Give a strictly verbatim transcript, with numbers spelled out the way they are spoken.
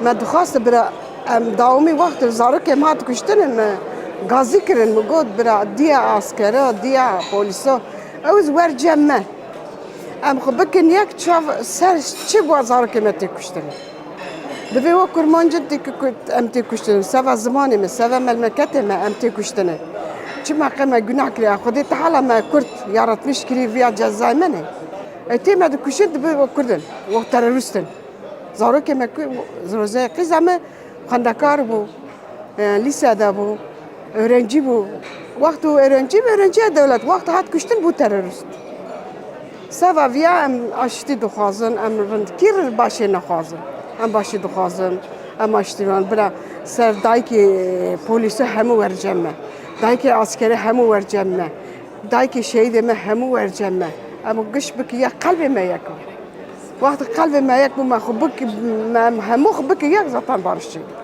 Me dixwest bira em dawamî wextê zarokê me hat kuştin, me gazî kirin, me got bira diya askera, diya polîsa, ew wer cem me. Em xwe bikin yek çav ser çi bû zarokê me tê kuştin. Divê wek kurmancin tê ku-, em tê kuştin. Seva zimanê me, seva memleketê me em tê kuştin. Çima qe me gunah kiriye? Xwedê teala me Kurd yaratmiş kiriye viya cezayê me ne. E tê me dikuşin dibe wek Kurd in, wek terorîst in. Zarokê me ku Rozeyê qîza me xwendekar bû, e, lîse de bû, öğrenci bû. Wexto öğrenci, öğrenciya dewlet, wexto hat kuştin bû terorîst. Seva viya em aştî dixwazin, em rindkî başê nexwazin. Em başî dixwazin, em aştî wan bira ser dayikê polîsê hemû wer cem me. Dayikê askerê hemû wer cem me. Dayikê şehîdê me hemû wer cem me. Em giş biki yek qelbê me yek bû. Wextê qelbê me yek bû me xwe bik-, me em hemû xwe biki yek zaten barişçî.